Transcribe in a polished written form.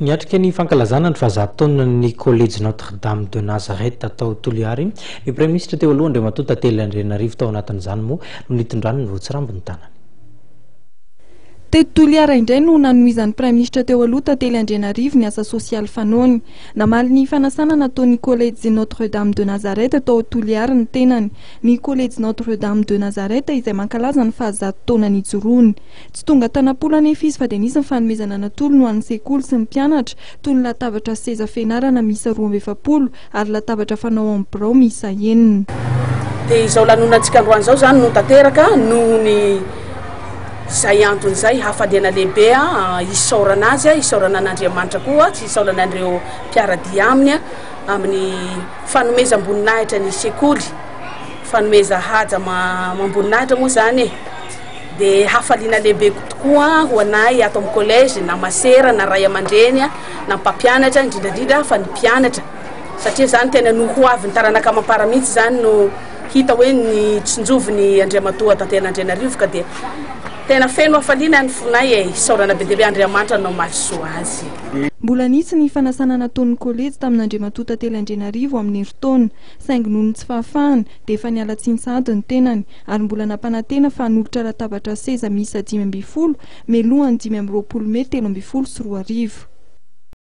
Niatrika ny fankalazana ny fahazato taonan'ny Kolejy Notre Dame de Nazareth tao Toliary ny Praiminisitra teo aloha Andriamatoa Tantely Andrianarivo. Tao anatin'izany moa no nitondrany ny rotsirambin'ny tanany. Teto Toliara indray no nanohizan'ny Praiminisitra teo aloha Tantely Andrianarivo ny asa sosialy fanaony. Namaly ny fanasana nataon'ny Kolejy Notre Dame de Nazareth tao Toliara ny tenany. Ny Kolejy Notre Dame de Nazareth izay mankalaza ny fahazato taona nijoroany. Tsy tonga tanam-polo anefa izy fa dia nisy ny fanomezana natolony ho an'ny sekoly sy ny mpianatra toy ny latabatra sy seza fianarana miisa 42 ary latabatra fanao ao amin'ny birao miisa enina. Dia izao lanonantsika androany izao izany no tanteraka noho ny izay antony izay, hafaliana lehibe isaorana azy, isaorana an'Andriamanitra koa, tsy isaorana an'ireo mpiara-dia aminy amin'ny fanomezam-boninahitra ny sekoly, fanomeza haja amam-boninahitra moa izany e. Dia hafaliana lehibe tokoa ho anay ato amin'ny collège, na masera na ray aman-dreny na mpampianatra, indrindra indrindra fa ny mpianatra, satria izany tena no ho avin'ny taranaka amam-para mihitsy izany no hita hoe ny tsinjoviny Andriamatoa Tantely Andrianarivo ka dia tena feno hafaliana ny fonay e, isaorana be dia be Andriamanitra no namaly soa azy. Mbola nisy ny fanasana nataon'ny kolejy tamin'Andriamatoa Tantely Andrianarivo amin'ny herintaona, saingy noho ny tsy fahafahany dia efa niala tsiny sahady ny tenany ary mbola nampanantena fa hanolotra latabatra seza miisa 15 mialohan'ny 25 mey 2013.